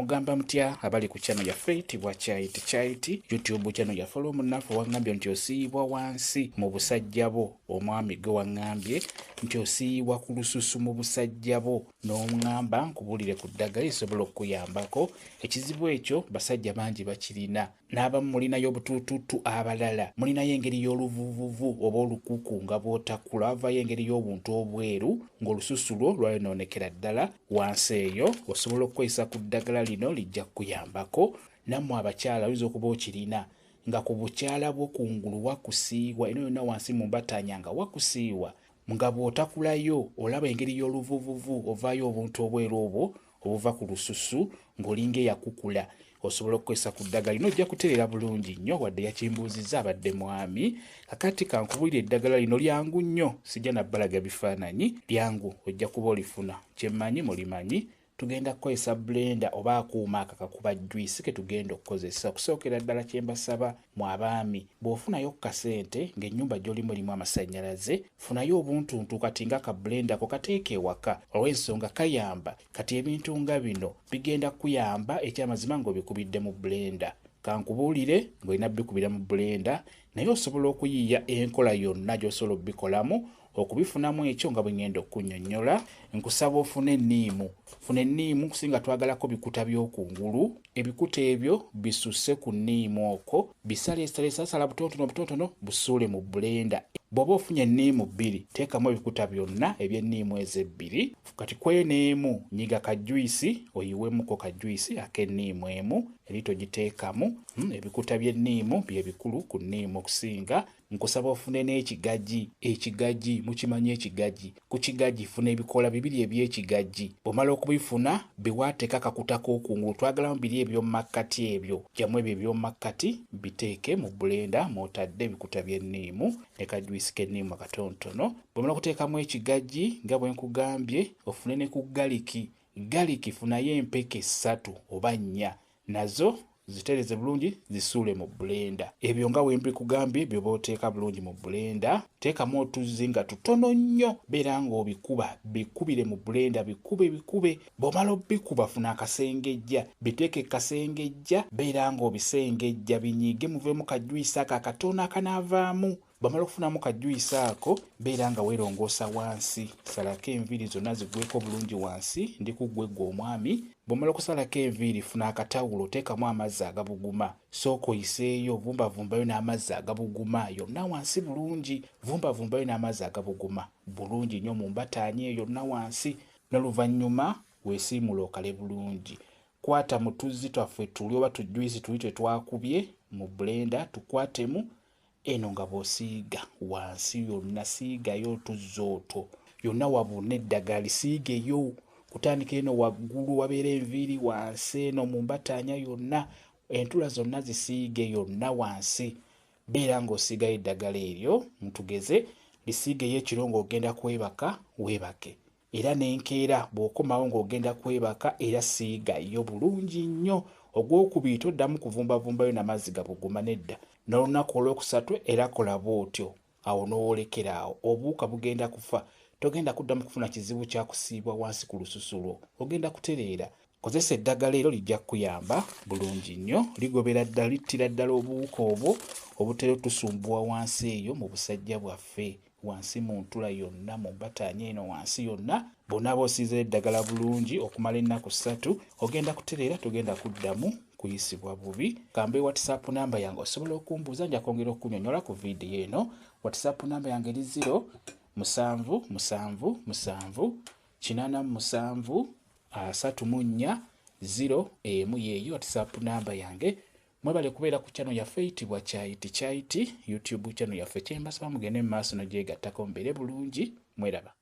Mugamba mutya abali ku channel yaffe eyitibwa Kyayiti Kyayiti YouTube channel yaffe? Olw'omunnaffe waŋŋambye nti osiiyibwa wansi mu busajja bwo, omwami gwe waŋŋambye nti osiiyibwa ku lususu mu busajja bwo, n'oŋŋamba nkubuulire ku ddagala lisobola okukuyambako. Ekizibu ekyo basajja bangi bakirina, n'abamu mulinayo obutuutuutu, abalala mulinayo engeri y'oluvuvuvu oba olukuku nga bw'otakula wavayo engeri y'obuntu obweru ng'olususu lwo lwayonoonekera ddala wansi eyo. Osobola okukozesa ku ddagala lino, lijja kukuyambako. Nammwe abakyala oyinza okuba okirina nga ku bukyala bwo kungulu wakusiiwa, eno yonna wansi mu mbatanya nga wakusiiwa, nga bw'otakulayo olaba engeri y'oluvuvuvu ovaayo obuntu obweru obwo obuva ku lususu ng'olinga eyakukula. Osobola okukozesa ku ddagala lino, ojja kutereera bulungi nnyo. Wadde yakimbuuzizza abadde mwami, kakati kankubulira eddagala lino lyangu nnyo, sijja nabbalaga bifaananyi, lyangu, ojja kuba olifuna. Kyemmanyi mulimanyi. Tugenda kukozesa blender oba akuuma akakakuba juice ke tugenda okukozesa. Okusookera ddala kyembasaba mu abaami, bw'ofunayo ku kasente ng'ennyumba gy'olimu erimu amasannyalaze, funayo obuntuntu kati nga ka blender ko kateeka ewaka, olw'ensonga kayamba. Kati ebintu nga bino bigenda kukuyamba ekyamazima ng'obikubidde mu blender. Kankubuulire ng'olina bikubira mu blender, naye osobola okuyiiya enkola yonna gy'osobola okubikolamu okubifunamu ekyo nga bwe ngenda okunnyonnyola. Nkusaba ofune enniimu, funa enniimu kusinga twagalako bikuta by'okungulu. Ebikuta ebyo bisuse ku nniimu okwo, bisaleesalesasala butonotono butonotono, busuule mu blender. Bw'oba ofunye enniimu bbiri, teekamu ebikuta byonna eby'enniimu ezo ebbiri. Kati kweno emu nyiga ka juice, oyiwemuko ka juice ak'enniimu emu eri togiteekamu. Ebikuta by'enniimu bye bikulu ku nniimu okusinga. Nkusaba ofune n'ekigaji. Ekigaji mukimanyi? Ekigaji, ku kigaji funa ebikoola bibiri eby'ekigaji. Bw'omala okubifuna biwaateeko akakuta k'okungulu, twagalamu biri eby'omu makkati ebyo. Ggyamu ebyo eby'omu makkati biteeke mu blender mw'otadde ebikuta by'enniimu ne ka juice k'enniimu akatonotono. Bw'omala okuteekamu ekigaji nga bwe nkugambye, ofune ne ku garlic. Garlic funayo empeke 3 oba 4, nazo zitereze bulungi, zisuule mu blender. Ebyo nga bwe mbikugambye byoba oteeka bulungi mu blender. Teekamu otuzzi nga tutono nnyo, beera ng'obikuba, bikubire mu blender, bikube bikube. Bw'omala obbikuba funa akasengejja, biteeke kasengejja, beera ng'obisengejja binyige muveemu ka juice ako akatono akanaavaamu. Bw'omala okufunamu ka juice ako, beera nga weerongoosa wansi, salako enviiri zonna ziggweeko bulungi wansi. Ndi ku ggwe ggwe omwami. Bw'omala okusalako enviiri, funa akatawulo, teekamu amazzi agabuguma, sooka oyiseeyo, vumbavumbayo n'amazzi agabuguma yonna wansi bulungi, vumbavumbayo n'amazzi agabuguma bulungi nnyo mu mbataanya eyo yonna wansi. N'oluvannyuma weesiimuule okale bulungi. Kwata mu tuzzi twaffe tuli oba tujuice tuli twe twakubye mu blender, tukwatemu eno nga bw'osiiga wansi yonna, siigayo otuzzi otwo yonna wabuna eddagala lisiigeyo, kutandika eno waggulu wabeera enviiri, wansi eno mu mbataanya yonna, entula zonna zisiige yonna wansi. Beera ng'osiigayo eddagala eryo, ntugeze lisiigeyo ekiro ng'ogenda kwebaka, weebake, era n'enkeera bw'okomawo ng'ogenda kwebaka era siigayo bulungi nnyo. Ogwokubiri toddamu kuvumbavumbayo n'amazzi gabuguma, nedda. N'olunaku olwokusatu era kola bw'otyo, awo n'owolekera awo obuwuka bugenda kufa, togenda kuddamu kufuna kizibu kya kusiibwa wansi ku lususu lwo, ogenda kutereera. Kozesa eddagala eryo, lijja kukuyamba bulungi nnyo, ligobera ddala, littira ddala obuwuka obwo obutera otusumbuwa wansi eyo mu busajja bwaffe, wansi mu ntula yonna, mu mbataanya eno wansi yonna. Bw'onaaba osiizeyo eddagala bulungi okumala ennaku 3, ogenda kutereera, togenda kuddamu kuyisibwa bubi. Kambe WhatsApp namba yange, osobola okumbuuza, nja kwongera okunyonyola ku vidiyo eno. WhatsApp namba yange eri 0 7 7 7 87 34 0 1, yeeyo WhatsApp namba yange. Mwebale kubeera ku channel yaffe eyitibwa Kyayiti Kyayiti YouTube channel yaffe. Kyembasaba mugende mu maaso nogyegattako, mubeere bulungi, mweraba.